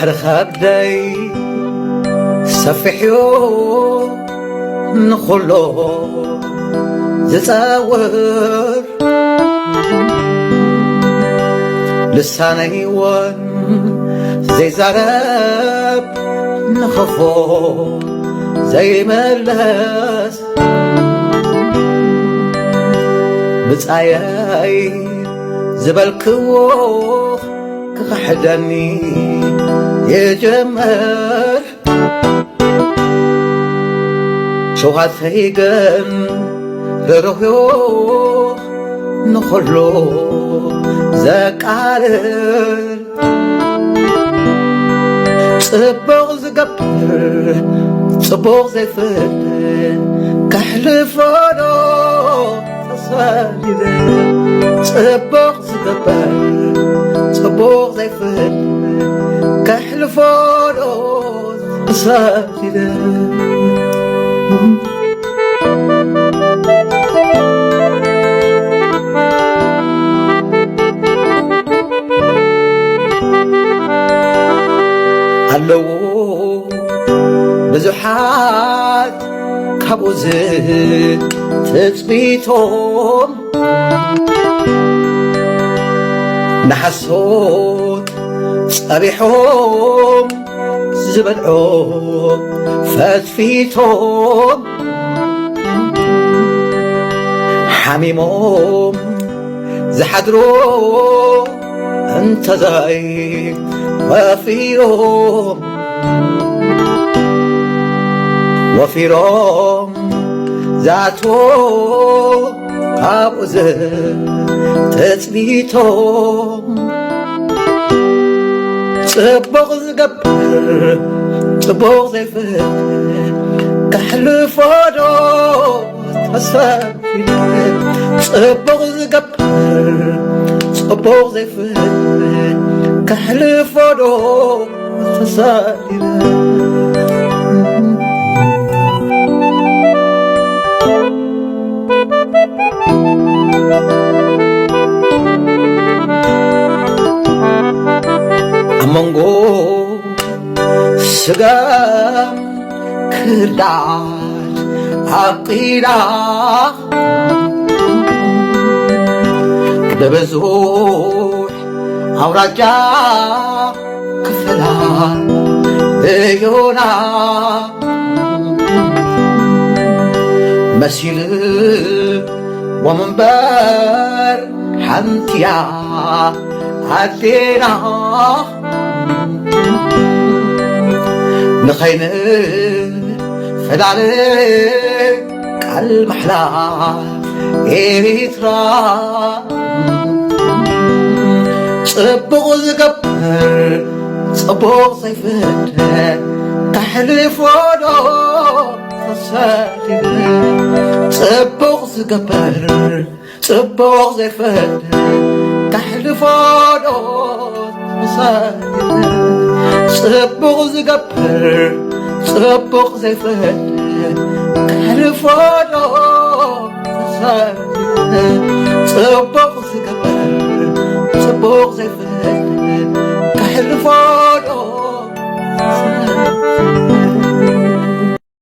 ባሕሪ ከብደይ ሰፊሕዮ ንኹሎ ዝጸውር፣ ልሳነይ እውን ዘይዛረብ ንኸፎ ዘይመለስ፣ ብጻየይ ዝበልክዎ ክኽሕደኒ ይጅምር። ሸውሃተይ ግን ርሩህዮ ንኹሉ ዘቃልል፣ ጽቡቕ ዝገብር ጽቡቕ ዘይፍትን ከሕልፎ ዶ ተሰዲደ? ጽቡቕ ዝገብር ጽቡቕ ዘይፍትን ከሕልፎ ዶ ተሰዲደ? ኣለዉ ብዙሓት ካብኡ ዝትጽቢቶም ንሓሶት ጸቢሖም ዝበልዖ ፈትፊቶም ሓሚሞም ዝሓድሩ እንተዘይ ወፊሮም፣ ወፊሮም ዝኣትዎ ካብኡ ዝተጽቢቶም ጽቡቕ ዝገብር ጽቡቕ ዘይፍትን ከሕልፎ ዶ ተሰ ጽቡቕ ዝገብር ጽቡቕ ዘይፍትን ከሕልፎ ዶ ተሳኢለ? ኣብ መንጎ ስጋም ክርዳድ ኣቂዳ ብብዙሕ ኣውራጃ ክፍላ እዮና መሲሉ ወመንበር ሓንቲያ ኣዴና ንኸይንፈላለ ቃል ማሕላ ኤሪትራ ጽቡቕ ዝገብር ጽቡቕ ዘይፍደ ከሕልፎ ዶ ተሰዲደ ጽቡቕ ዝገብር ጽቡቕ ዘይፈደ ከሕልፎ ዶ ተሰዲደ ጽቡቕ ዝገብር ጽቡቕ ዘይፈደ ከሕልፎ ዶ ተሰዲደ ጽቡቕ ዝገብር ጽቡቕ ዘይፈደ ከሕልፎ